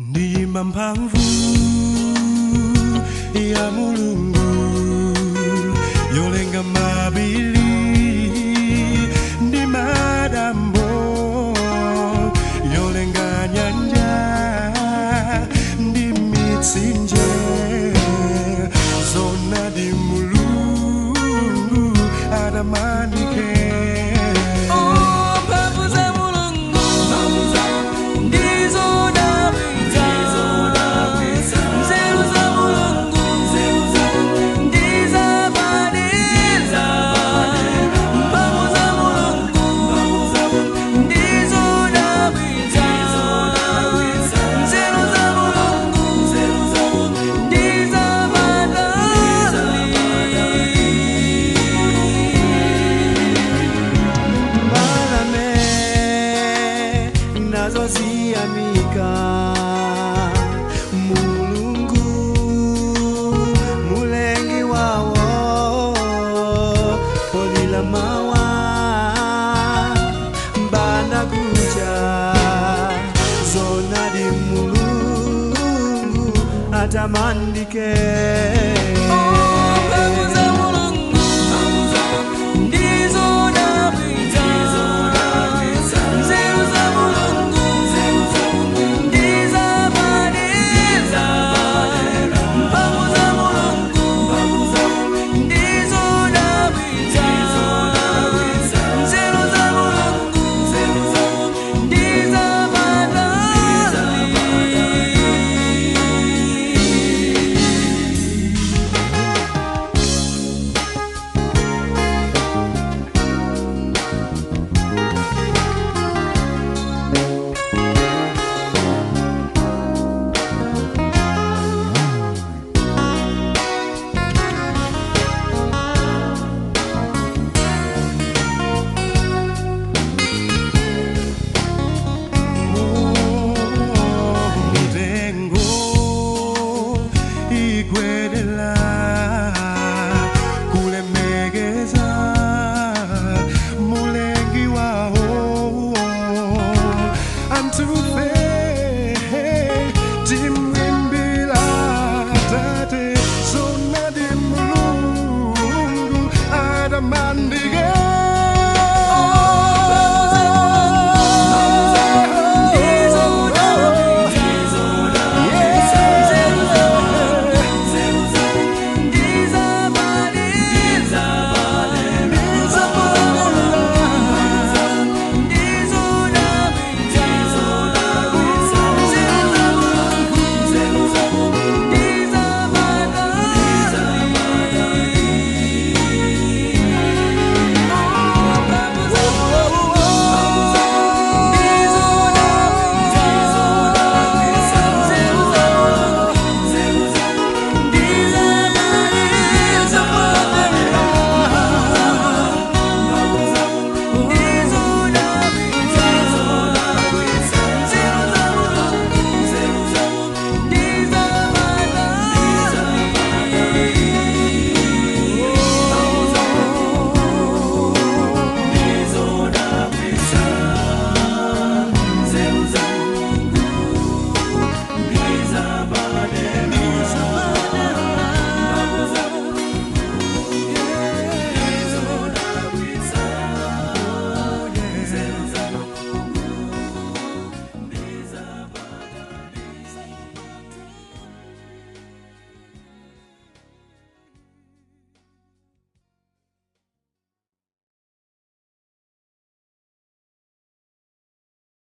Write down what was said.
Ndiyimba mphamvu ya Mulungu yolenga mapiri ndi madambo, yolenga nyanja ndi mitsinje, zoonadi Mulungu atamandike. Oh, mphamvu za Mulungu ndizodabwitsa, nzeru za Mulungu ndizapadera. Mphamvu za Mulungu ndizodabwitsa, nzeru za Mulungu ndizapadera. Mbalame nazo ziyamika Mulungu mulengi wawo, polila mawa mbanda kucha, zoonadi Mulungu atamandike.